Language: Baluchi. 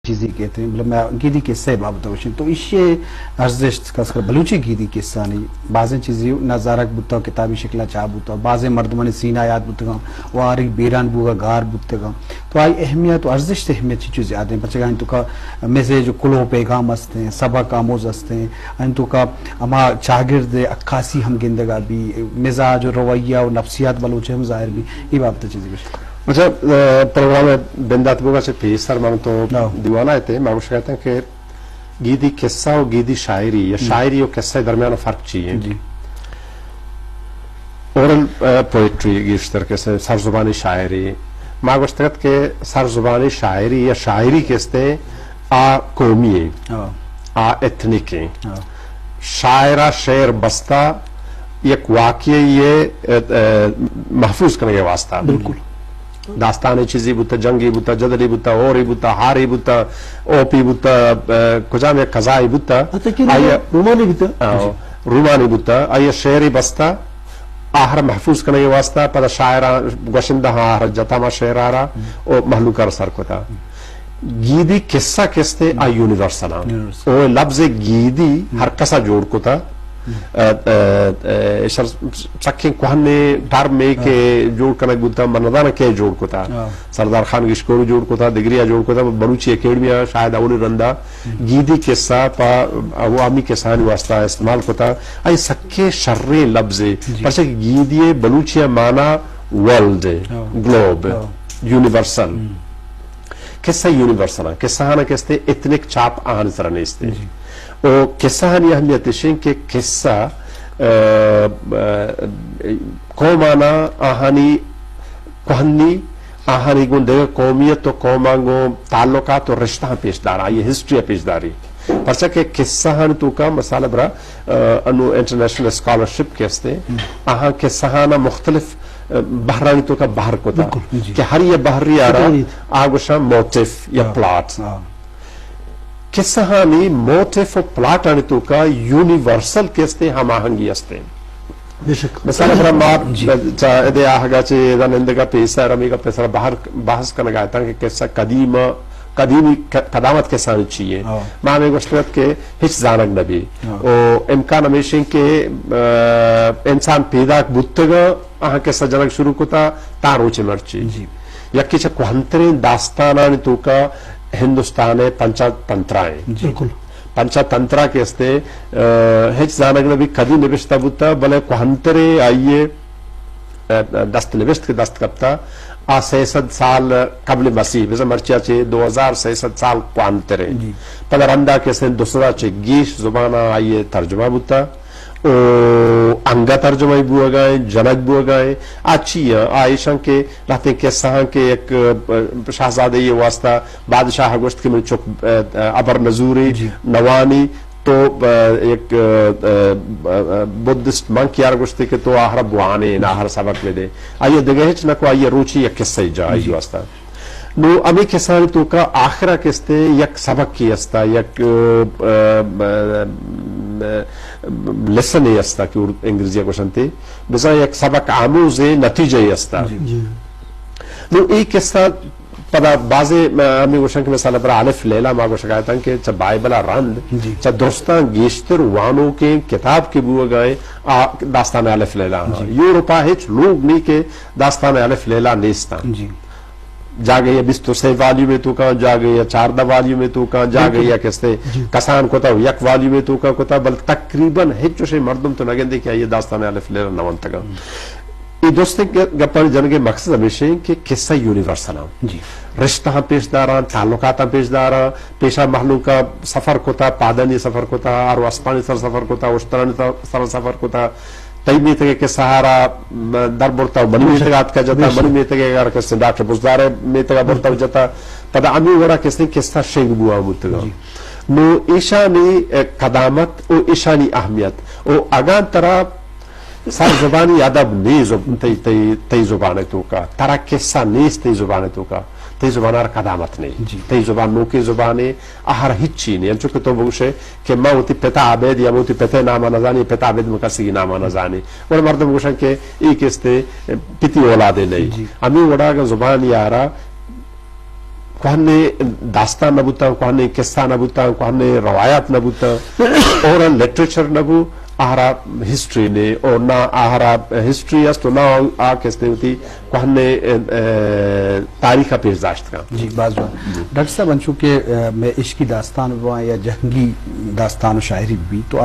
چیزی کہتے ہیں، بلے میں گیدی قصہ بابت گوشیں۔ تو ایشی ارزشت، خاص کر بلوچی گیدی قصہ نی، بازیں چیزی نظارگ بوتا، کتابی شکلا چاپ بوتا، بازیں مردمانی سینہ یاد بوتگاں، واری بیران بوگا گار بوتگاں۔ تو آئی اہمیت و ارزشت، اہمیت چی چیز یاد ہیں؟ پرچہ آئی توکا میسج و کلو پیغام ہستیں، سبق آموز ہستیں، آئی توکا ہما چاگرد عکاسی ہم گندگا بی، مزاج و رویہ و نفسیات بلوچ ہم ظاہر بی، ای بابت چیزی گوشیں۔ اچھا، ا، پروگرام ء بندات بوگا چہ پیسر من تو ہاں۔ دیوانہ ء تھے، ما گوشگ ء اتاں کہ گیدی قصہ و گیدی شاعری یا ہم۔ شاعری و قصہ ء درمیان فرق چی ہے؟ جی۔ اورل، ا، پوئٹری گیشتر کسے سر زبانی شاعری۔ ما گوشتگ ات کہ سر زبانی شاعری یا شاعری کستے آ قومی ہیں، ہاں۔ آ ایتھنک ہیں۔ ہاں۔ شاعرہ شعر بستہ یک واقعے یہ، ا، ا، محفوظ کنگ ء واسطہ۔ بالکل۔ داستانے چیزی بوتا، جنگی بوتا، جدلی بوتا، ہوری بوتا، ہاری بوتا، اوپی بوتا، ا، کجام یک قضائی بوتا۔ حتی کہ آئی رومانی بوتا۔ آ، جی۔ رومانی بوتا، آئی شعری بستا، آہر محفوظ کنگے واسطہ، پدا شاعراں گوشندہ آہر جتا ما شعر آرا، او مہلوک آر سر کتا۔ گیدی قصہ کستے آ یونیورسل آں۔ یونیورسل۔ او لفظ گیدی ہر کسا جوڑ کتا۔ ا، ا، ا، ایشر سکیں کوہنیں ٹرمے کہ جوڑ کنگ بوتا، من نداناں کئے جوڑ کتا۔ ہاں۔ سردار خان گشکوری جوڑ کتا، دگریا جوڑ کتا، بلوچی اکیڈمی آ شاید اولی رندا گیدی قصہ پہ عوامی کسانی واسطہ استعمال کتا۔ اے سکیں شریں لبزے، جی۔ پرچہ کہ گیدی بلوچی معنی ورلڈ، ہاں۔ گلوب، ہاں۔ یونیورسل۔ ہم۔ قصہ یونیورسل ہیں، قصہ ہانا کستے ایتھنک چاپ آہانی سرا نیستے۔ جی۔ او قصہ ہانی اہمیت اشیں کہ قصہ، ا، ا، قومانا آہانی کوہنی، آہانی گوں دگہ قومیت و قوماں گوں تعلقات و رشتہ پیش دارا، آئی ہسٹری پیش داری۔ پرچہ کہ قصہ ہانی توکا مثال برا، ا، انو انٹرنیشنل اسکالرشپ کہ استے، ہم۔ آہاں قصہ ہانا مختلف، ا، بہرانی توکا بہر کتا۔ بالکل، جی۔ کہ ہر یہ بہری آرا آ گوشاں موٹیف یا ہاں، پلاٹ۔ ہاں۔ قصہ ہانی موٹیف و پلاٹ آنی توکا یونیورسل کہ استے ہم آہنگی استے۔ بے شک۔ مثال برا ما جی۔ چا ادے آہگا چے ادا نندگا پیسا رمیگا پیسا بہر بحث کنگا اتاں کہ قصہ قدیم، قدیمی ق-، قدامت قصہ ہانی چی ہے۔ ہاں۔ ما ہمیں گوشتگت کہ ہچ زانگ نبی۔ ہاں۔ او امکان ہمیشیں کہ، ا، انسان پیداک بوتگا، آہاں قصہ جنگ شروع کتا، تا روچ مرچی۔ جی۔ یکی چہ کوہنترین داستانانی توکا ہندوستان ء پنچا تنترا ہیں۔ جی۔ بالکل۔ پنچا تنترا کہ استے، ا، ہچ زانگ نبی کدی نبشتہ بوتا، بلے کوہنترے آئیے، ا، دست نبشت کہ دست کپتا، آ سئے سد سال قبل مسیح، بزاں مرچیا چہ دو ہزار سئے سد سال کوہنترے۔ جی۔ پدا رندا کہ استے دو سدا چہ گیش زبانا آئیے ترجمہ بوتا۔ او انگہ ترجمہ بوگا ایں، جنگ بوگا ایں۔ آ چی ایں؟ آ ایشاں کہ لہتیں قصہاں کہ یک، ا، شہزادے ء واسطہ بادشاہ ء گوشت کہ من چک، ا، ا، ابر نزوری، جی۔ نوانی تو، ا، یک، ا، ا، ا، بدھسٹ منک یار گوشتے کہ تو آہر بوانے، آہر سبق بدے۔ آئی ء دگہ ہچ نہ کو، آئی ء روچی یک قصہ جا آئی جی۔ واسطہ۔ نو ہمے کسانی توکا آخرا کستے یک سبقے استا، یک، ا، ا، ا، لیسنے استا کہ ار-، انگریزی ء گوشنتے، بزاں یک سبق آموزے نتیجہ استا۔ جی۔ جی۔ نو اے قصہ پدا بازے، م-، ہمے گوشن کہ مثال برا الف لیلہ ما گوشگا اتاں کہ چہ بائبل ء رند، جی۔ چہ درستاں گیشتر وانوکیں کتاب کہ بوگا ایں، آ داستان الف لیلہ ہاں۔ جی۔ یورپا ہچ لوگ نہیں کہ داستان الف لیلہ نیستاں۔ جی۔ جاگہے ء بیست و سے والیوم ء توکاں، جاگہے ء چاردہ والیوم ء توکاں، جاگہے ء کستے جی۔ کسان کتا و یک والیوم ء توکاں کتا، بل تقریباً ہچ چوشیں مردم تو نہ گندے کہ آئی ء داستان الف لیلہ نہ ونتگاں۔ اے دوستیں گ-، گپانی جنگ ء مقصد ہمیش انت کہ قصہ یونیورسل آں۔ جی۔ رشتہاں پیش داراں، تعلقاتاں پیش داراں، پیشا مہلوکا سفر کتا، پادانی سفر کتا، آرو اسپانی سر سفر کتا، اشترانی سر سفر کتا، تئی میتگ ء کسہ ء را در برتا و منی میتگ ء آتکا جتا، بے شک۔ منی میتگ ء اگر کسے ڈاکٹر بزدار ء میتگ ء برتا و جتا، پدا ہمے وڑا کسے کسہ شنگ بوان بوتگاں۔ جی۔ نو ایشانی، ا، قدامت و ایشانی اہمیت و اگاں ترا سر زبانی ادب نی زب-، تئی، تئی، تئی زبان ء توکا، ترا کسہ نیست تئی زبان ء توکا، تئی زبان ء را قدامت نی۔ جی۔ تئی زبان نوکیں زبانے، آہر ہچی نی۔ انچو کہ تو بگوشے کہ ما وتی پتا ابید یا وتی پتے نام ء نزانی، پتا ابید من کسی نام ء نزانی۔ اور مردم گوشن کہ ای کستے پتی اولادے نی۔ جی۔ ہمیں وڑا اگر زبان یارا کوہنیں داستان نہ بوتاں، کوہنیں قصہ نہ بوتاں، کوہنیں روایات نہ بوتاں، اور لٹریچر نہ بو، آہرا ہسٹری نے، اور نہ آہرا ہسٹری است، نہ آ کستے ہوتی کوہنیں، اه، اه، تاریخ پیش داشت کا۔ جی، باز جوان۔ ڈاکٹر صاحب، انچو کہ، اه، میں عشقی داستان بواں یا جنگی داستان و شاعری بھی، تو